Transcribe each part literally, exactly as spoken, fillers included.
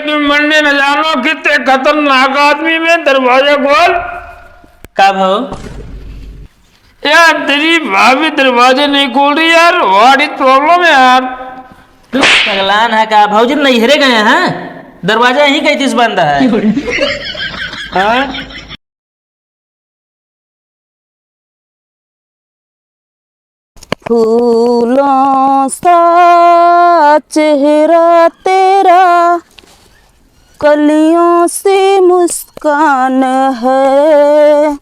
मन्ने न जानो कितने खतरनाक आदमी में दरवाजा खोल। का भाव? यार, तेरी भाभी दरवाजे नहीं खोल रही यार, what is problem है यार? पगलान है का? भौजी नैहरे गए हैं, दरवाजा यहीं कहीं से बंद है। हाँ? फूलों सा चेहरा तेरा, कलियों सी मुस्कान है,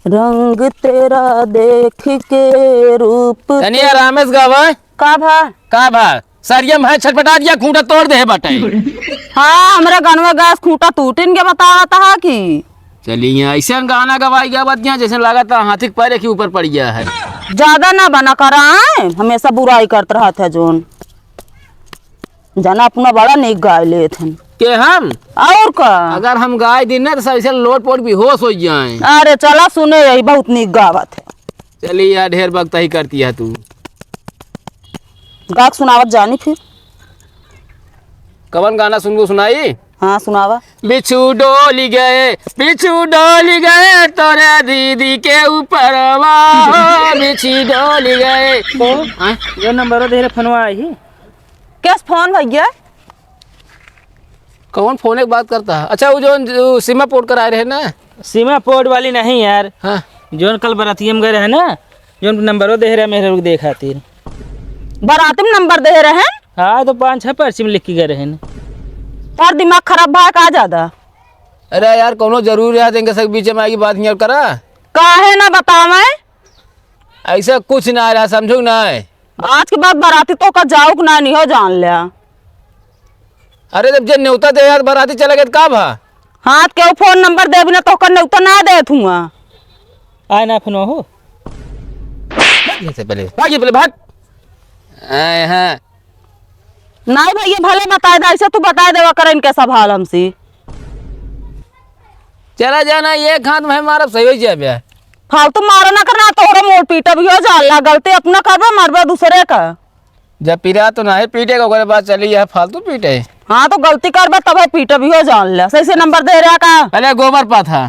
रंग तेरा देख के रूप तनी आरामे से गावा। का भा? का भा? सरिया में है छटपटा दिया, खूंटा तोड़ दे है बाटे। हाँ, हमरा गनवा गैस खूंटा टूटिन के बतावत हा कि। चलिए, ऐसे हम गाना गवाई गावत गया, जैसे लागत है हाथी के पैर के ऊपर पड़ गया है। ज्यादा ना बना करा, हैं? हमेशा बुराई करत रहत है जोन। जाना अपना बड़ा नीक गाय लेत हन। के हम? और का? अगर हम गाय दिन ना तो सब ऐसे लोट पोट बेहोश हो जाए। अरे चला सुने, यही बहुत नीक गावत है। चली यार, ढेर बकताही करती है तू। गा के सुनावत जानी फिर। कवन गाना सुनबू सुनाई? हाँ, सुनावा। बिच्छू डोली गए, बिच्छू डोली गए तोरे दीदी के ऊपरवा, बिच्छू डोली गए। कौन? हाँ? ये नंबर दे रहे, फोनवा आई। कैस फोन भैया? कौन फोन एक बात करता है? अच्छा, वो जो, जो सीमा पोर्ट कराए रहे ना? सीमा पोर्ट वाली नहीं यार। हाँ। जोन कल बरातिया में गए रहे ना, जोन नंबरो दे रहे मेरे रुक दे खातिर। बराती में नंबर दे रहे हैं? हाँ, तो पाँच छह पर्ची में लिख के गए रहे ना। तोर दिमाग खराब भा का ज्यादा? अरे यार, कौनो जरूरी है, इनके सब बीच में आगे बात नहीं करा। काहे ना बतावे? ऐसा कुछ ना रहा, समझो ना। आज के बाद बराती तो का जाओ कि ना, नहीं हो जान लिया। अरे, जब जे न्योता दे यार, बराती चला गया तो का भा? हाँ, तो केहू फोन नंबर देबी ना, तो ओकर न्योता ना देत हुआ। आए ना फोन हो। भाग यहाँ से पहले, भाग यहाँ पहले, भाग। आए हैं। नहीं भैया, भले बताए दे, ऐसे तू बताए देवा कर इनके सब हाल हमसे। चला जाना, एक हाथ में मारब, सही हो जाबे। फालतू मारो ना करना, तोहरा मोर पीटब हो जाला, गलती अपना करबे, मारबे दूसरे का। जब पीरा तो नहीं पीटे का, ओकरे बाद चली यह फालतू पीटे। हाँ, तो गलती करबे तब पीटब हो जान ले। सही से नंबर दे रहा का? अरे गोबर पाथा।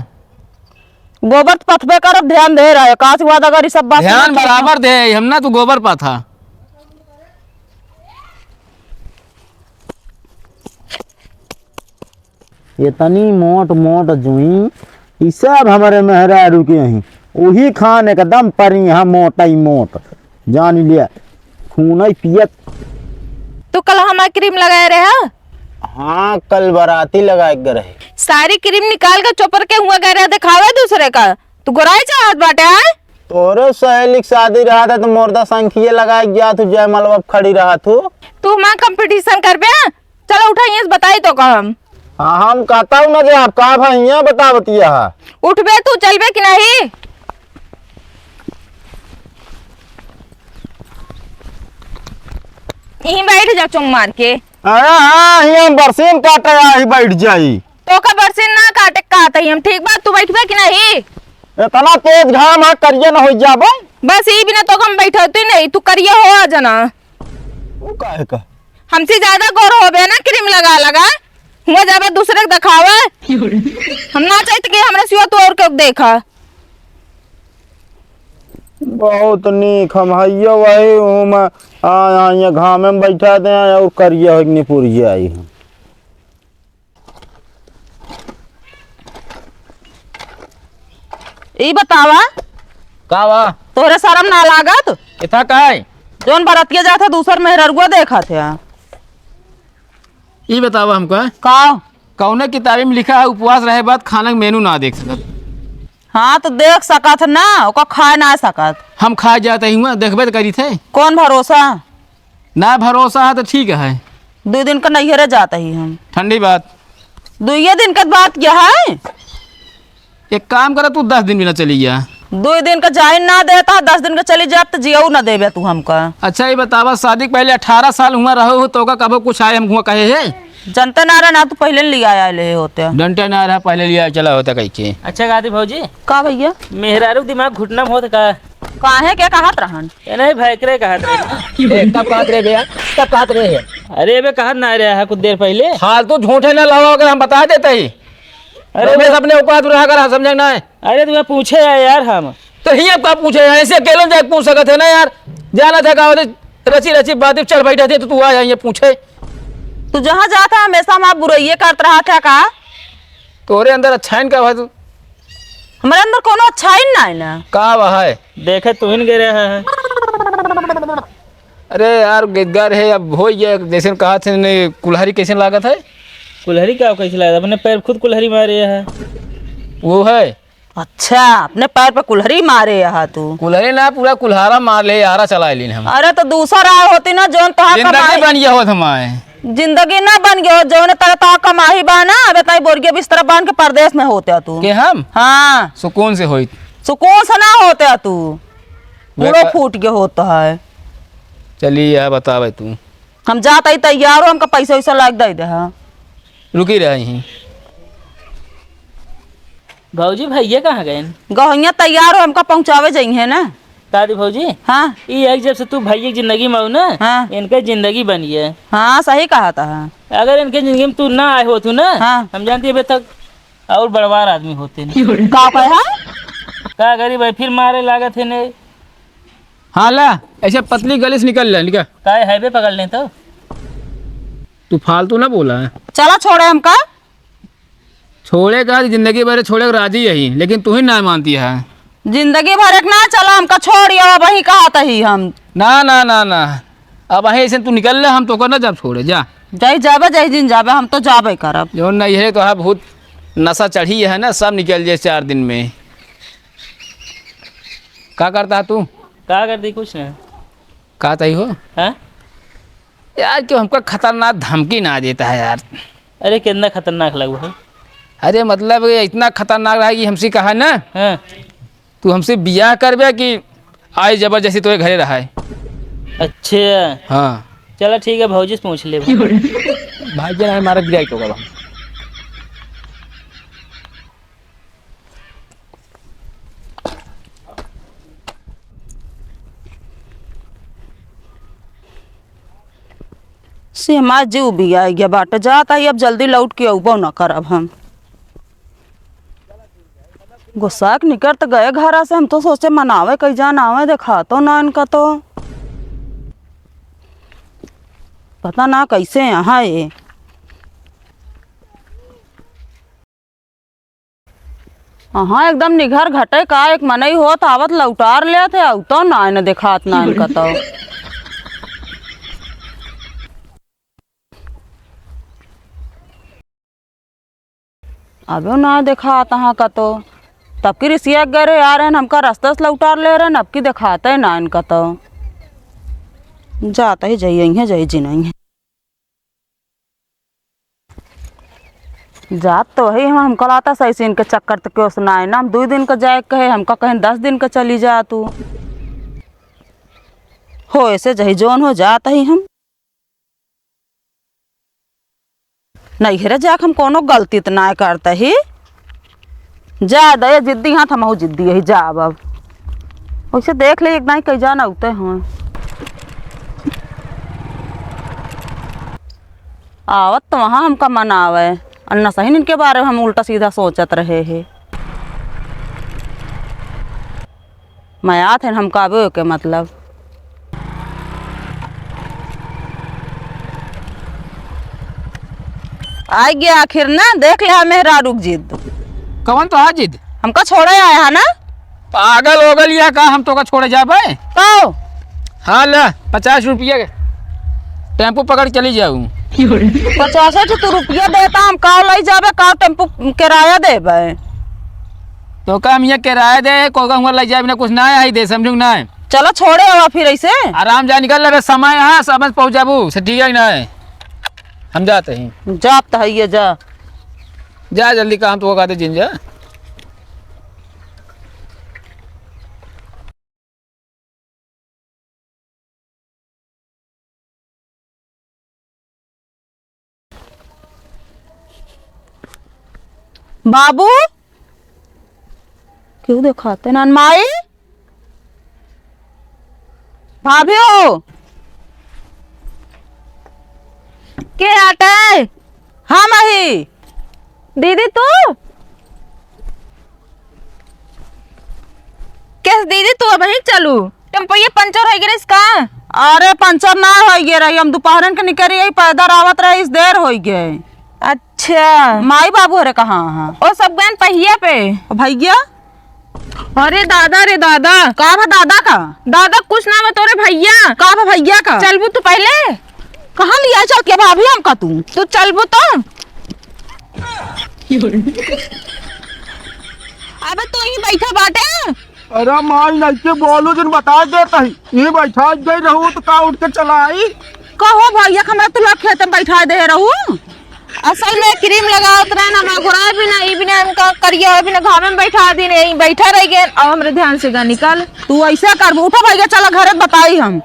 गोबर तो पथबे करब, ध्यान दे रहा है। काश के बाद अगर ये सब बात ध्यान सुने तो बराबर दे, हम ना तू गोबर पाथा। इतनी मोट मोट जुई, ई सब हमरे मेहरारू के अहीं। उही खान एकदम परी हैं मोटइ मोट। जान लिया, खूनइ पियत। तू कल हमार क्रीम लगाए रहे हा? हाँ, कल बराती लगाए के रहे। सारी क्रीम निकाल के चोपर के हुआ गए रहे देखावे दूसरे का। तू गोराई चाहत बाटे, आय? तोरे सहेली के शादी रहा था तो मोरदा संखिया लगाए के जात हूँ, जयमलवा पे खड़ी रहा तू। तू हमार कंपटीशन करबे? चलो उठा, यहाँ से बताई तो का हम। हाँ, हम कहता हूँ ना जे आप का भा हियाँ बता बतिया हा। उठबे तू, चलबे कि नहीं? यहीं बैठ जा चुम मार के। अरे हाँ, हियाँ बरसीन काटे आई बैठ जाई। तो का बरसीन ना काटे का तही हम, ठीक बा, तू बैठबे कि नहीं? इतना तेज घाम है, करिया न हो जाबो। बस ई बिना तो हम बैठती नहीं, तू करिया हो आ जाना। वो काहे का? हमसे ज्यादा गोर होबे ना, क्रीम लगा लगा। हुआ जाबे दूसरे के देखावे। हम ना चाहते कि हमरा सिवा तू और के देखा। बहुत नीक, हम हइयो वही हूँ, मैं आ, आ, ये घामे में बैठा दे और करिया हो निपुरिया आई हम। ई बतावा, का बा? तोहरे शरम ना लागत? इथा का है? जौन बरतिया जात है, दूसर मेहररुआ देखत है। ई बतावा हमका। का? कौने किताबी में लिखा है, उपवास रहे बाद खाना के मेनू ना देख सकत? हाँ, तो देख सकत है ना, ओका खाए ना सकत। हम खाए जात ही हुआ, देखबे तो करी थे। कौन भरोसा? ना भरोसा है तो ठीक है। दो दिन का नैहरे जात ही हम। ठंडी बात। दुइये दिन का बात क्या है? एक काम करा, तू दस दिन बिना चली जा। दो दिन का जाइन ना देता, दस दिन का चली जात तो जियऊ ना देबे तू हमका। अच्छा, ये बतावा, शादी के पहले अठारह साल हुआ रहो हो, तो का कबो कुछ आए हम हुआ कहे है? जनते ना रहा ना, तू पहले लिया आए ले होते। डंटे ना रहा, पहले लिया चला होता कहीं के। अच्छा, गादी भौजी। का भैया? मेहरारू दिमाग घुटना में होत का? काहे, के कहत रहन? ए, नहीं भाई, एकरे कहत रहे। ए, कब कहत रहे बे यार? कब कहत रहे है? अरे बे, कहत ना रहे है कुछ देर पहिले। फालतू झूठे ना लावा, अगर हम बता देते ही। अरे अरे बे, अपने औकात रहा कर, हम समझे ना है। अरे तुम्हें पूछे है यार हम। तो हियाँ का पूछे है, ऐसे अकेले जाके पूछ सकत है ना यार। जाना था का होते, रची रची बातें चढ़ बैठे थे, तो तू आया हियाँ पूछे। तू जहाँ जाता हमेशा हमार बुराइये करत रहत है का? तोरे अंदर अच्छाइन का बा तू? हमरे अंदर कोनो अच्छाइन ना है ना। का बा है? देखे तू ही न गे रहे है। अरे यार, गिद्दा रहे, अब हो गया, जैसे कहा थे ने, कुल्हाड़ी कैसे लागत है? कुल्हाड़ी का कैसे लागत? अपने पैर खुद कुल्हाड़ी मारे है। वो है। अच्छा, अपने पैर पे कुल्हरी मारे यहाँ तू। कुल्हरी ना, पूरा कुल्हारा मार ले, यारा चला लेन हम। अरे तो दूसर आए होती ना, जौन तोहार जिंदगी कमाई, बन गया होत हमारे। जिंदगी ना बन गया होत, जौन तरह तोहार कमाई बा ना, अबे ताई बोरिया बिस्तर बांध के परदेस में होते तू। के हम? हाँ। सुकून से होइत। सुकून से ना होते तू। पूरा बेटा फूट के होत है। चलिए, यह बतावे तू। हम जात ही तैयार हो, हमका पैसा वैसा लाग दे दे, हाँ। रुकी रही। भौजी, भैया कहाँ गए? गहैया तैयार हो, हमका पहुँचावे जइहे ना। का दी भौजी? हाँ। ई एक जब से तू भैया की जिंदगी में हो ना, हाँ। इनका जिंदगी बनी है। हाँ, सही कहा था। अगर इनके जिंदगी में तू ना आए होतू ना, हाँ। हम जानती अबे तक और बड़वार आदमी होते नहीं। का कहे है? का गरीब है, फिर मारे लागत है ने। हाँ ला, ऐसे पतली गली से निकल ले, निकल। काहे हाईवे पकड़ लें तो? तू फालतू ना बोला है। चला छोड़े हमका। छोड़े का, जिंदगी भर छोड़े के राजी यही, लेकिन तू ही ना मानती है। जिंदगी भर एक ना चला, हमका छोड़, अब वही कहा तही हम। ना, ना, ना, ना, अब वहीं ऐसे तू निकल ले, हम तो कर ना जब छोड़े, जा। जाई जाबे, जाई जिन जाबे, हम तो जाबे करब। जो नहीं है तो है, बहुत नशा चढ़ी है ना, सब निकल जाए चार दिन में। का करता है तू? का कर दी, कुछ ना। का तई हो? हाँ? यार, क्यों हमका खतरनाक धमकी ना देता है यार? अरे, कितना खतरनाक लगवा है। अरे, मतलब, ये इतना खतरनाक रहा कि हमसे कहा ना, हाँ। तू हमसे बियाह करबे कि आई जबरदस्ती तोरे घरे रहा है? अच्छा। हाँ। चला, ठीक है, भौजी से पूछ ले। भाई जी, हमारा गिराई तो गवा। से हमार जीव भी आ गया बाटे, जात आई, अब जल्दी लौट के अउबो न करब हम। गुस्सा के निकर त गए घरा से, हम तो सोचे मनावे कई जान आवे, देखा तो ना इनका तो। पता ना कैसे यहाँ ये। हाँ, एकदम निघर घटे का, एक मनई होत आवत लौटार लेत है, अउ तो नाइन देखात नाइन कतौ। अबे ना देखात हाँ कतौ। तब की रिसिया गए रहे, आ रहे हैं, हमका रास्ता से लौटार ले रहे हैं, अब की देखाते नाइन कतौ। जात ही जाइए, जाइए जी नहीं। जात तो वही हम, हमका लाता सही से इनके चक्कर तो क्यों सुनाए ना, हम दो दिन का जाए कहे, हमका कहें दस दिन का चली जा तू। हो ऐसे जही जोन हो जात ही हम। नैहरे जाके हम कोनो गलती त ना करते ही। जा दे जिद्दी हाथ, हमहू जिद्दी यही जाब अब। वैसे देख ले एक दाई कई जान अउते हैं। आवत तो वहाँ हमका मन आवे, और न सही इनके बारे में हम उल्टा सीधा सोचत रहे हैं। मैं आत है हमका आवे के मतलब। आ गया आखिर ना, देख ले मेहरारू के जिद। कवन तो है जिद? हमका छोड़े आया है ना। पागल हो गल या का, हम तो का छोड़े जाबे? तो? हाँ ले, पचास रुपया के टेम्पू पकड़ के चली जाऊ। पचास तो तू रुपया देता, हम का ले जाबे, का टेम्पू किराया देबे? तो का हम ये किराया दे, को का हुआ ले जाबे ना, कुछ ना आई दे, समझू ना। चलो छोड़े आवा फिर ऐसे। आराम जा निकल ले, समय है, समय से पहुँच जाबू, से ठीक है ना? हम जाते हैं। जात है ये, जा। जा जल्दी, काम तो का दे जिन जा। बाबू, क्यों देखाते ना माई? भाभी हो, के आटे? हम अही। दीदी तू? केस दीदी तू अबही चलू? टेम्पोइये पंचर होइ गइस का? अरे पंचर ना होइ गए रही, हम दुपहरन के निकरी रही, पैदल आवत रही, इस देर होइ गए। अच्छा। माई बाबू हरे कहाँ हैं? ओ सब गएन पहिया पे। भैया? अरे दादा रे दादा। का बा दादा का? दादा कुछ ना बा तोरे भैया। का बा भैया का? चलबू तू पहिले? कहाँ लिया चल के भाभी हमका तू? तू चलबू तो? अबे तू ही बैठा बाटे। अरे माई, नइके बोलू, जिन बताइ देत ही। ये बैठाइ गई रहू तो का उठ के चला आई? कहो भैया, हमरा तू लोग खेत में बैठाइ दे रहू। असल में क्रीम लगावत रहे ना, मगुरा भी ना, ई भी ना, इनका करिया भी ना, घामे में बैठा दिन, यहीं बैठा रह गए। अब हमरे ध्यान से गा निकल। तू ऐसे कर, उठो भैया, चला घरे बताई हम।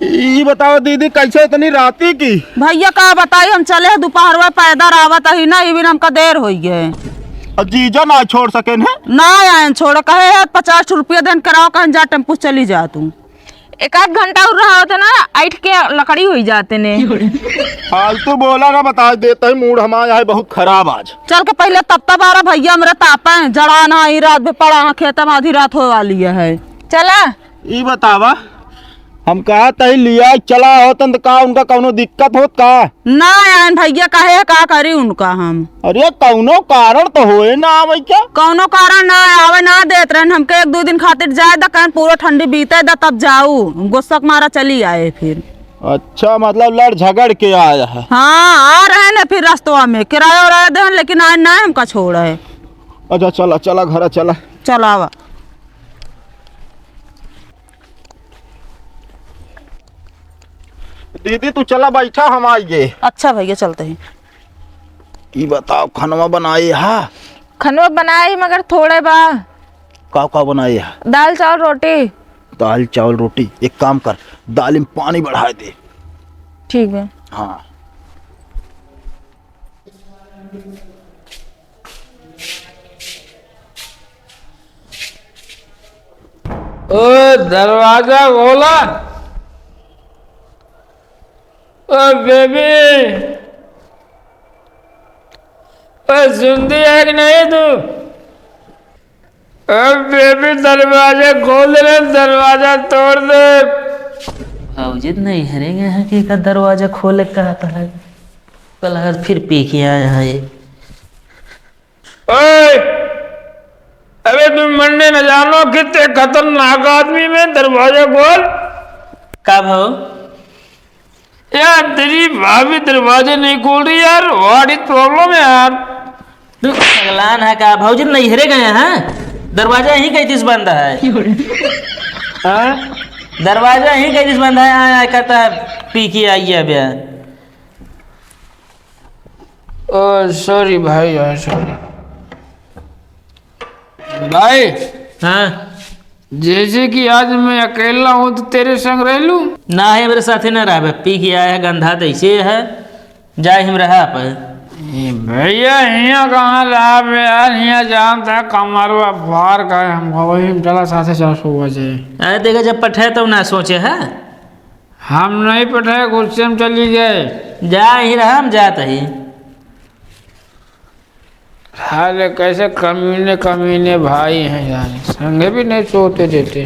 ई बताओ दीदी, कैसे इतनी राती की? भैया का बताई, हम चले हैं दोपहर में पैदल आवत ही ना, ई भी हमका देर होइ गए। और जीजा ना छोड़ सकेन है? ना आयन छोड़, कहे है पचास रुपया देन कराओ, कहन जा टेम्पू से चली जा तू। एक आध घंटा और रहा होता ना, ऐठ के लकड़ी होइ जाते ने। फालतू बोला ना, बता देत ही मूड हमारा है बहुत खराब आज। चल के पहिले तब तब आ रहा भैया, हमरे तापा है, जड़ा ना आई रात में पड़ा है खेत में, आधी रात होए वाली है। चला। ई बतावा, हम कहत ही लिया चला होतन त का उनका कौनो दिक्कत होत का? ना आयन भैया, काहे का करी उनका हम? अरे कौनो कारण तो होए ना आवे क्या? कौनो कारण ना आवे, ना देत रहन हमके, एक दो दिन खातिर जाए द, कहन पूरा ठंडी बीते द तब जाऊ, गुस्सा के मारा चली आए फिर। अच्छा, मतलब लड़ झगड़ के आया है? हाँ, आ रहे न फिर रस्तवा में, किराया उराया देहन, लेकिन आए ना हमका छोड़ है। अच्छा चला, चला घर चला। चलावा। दीदी तू चला बैठा, हम आइए। अच्छा भैया चलते हैं। ई बताओ खनवा बनाए हा? खनवा बनाए ही मगर थोड़े बा। का का बनाए हा? दाल चावल रोटी। दाल चावल रोटी, एक काम कर, दाल में पानी बढ़ाए दे। ठीक बा। हाँ। ओ दरवाजा खोला। ओ बेबी, ओ सुनती है कि नहीं तू? ओ बेबी, दरवाजा खोल दे रे, दरवाजा तोड़ दे। भौजी नहीं हरेंगे यहाँ के का दरवाजा खोले कहता है, कल फिर पी के आया है ये। ओए! अबे तुम मरने न जानो, कितने खतरनाक आदमी में दरवाजा खोल। का भाव? यार, तेरी भाभी दरवाजे नहीं खोल रही यार, what is problem है यार? तू पगलान है का? भौजी नैहरे गए हैं, दरवाजा यहीं कहीं दिस बंद है। हाँ? दरवाजा यहीं कहीं दिस बंद है, हाँ, हाँ, कहता है, पी के आई है अब यार। ओ, sorry भाई, यार, sorry। भाई। हाँ। जैसे कि आज मैं अकेला हूँ, तो तेरे संग रह लूँ? ना है, मेरे साथे ना रहबे, पी के आया है, गंधा तो ऐसे है, जाए हम रहा पे। ए, भैया, हियाँ कहाँ रहबे यार, हियाँ जानता है, कमरवा फार का है, हम वही में चला साथे चार सौ बजे। अरे देखा, जब पठे तो ना सोचे है। हम नहीं पठाए, गुस्से में चली गए। जा ही रहा, हम जात ही। साले कैसे कमीने, कमीने भाई हैं यार, संगे भी नहीं सोते देते।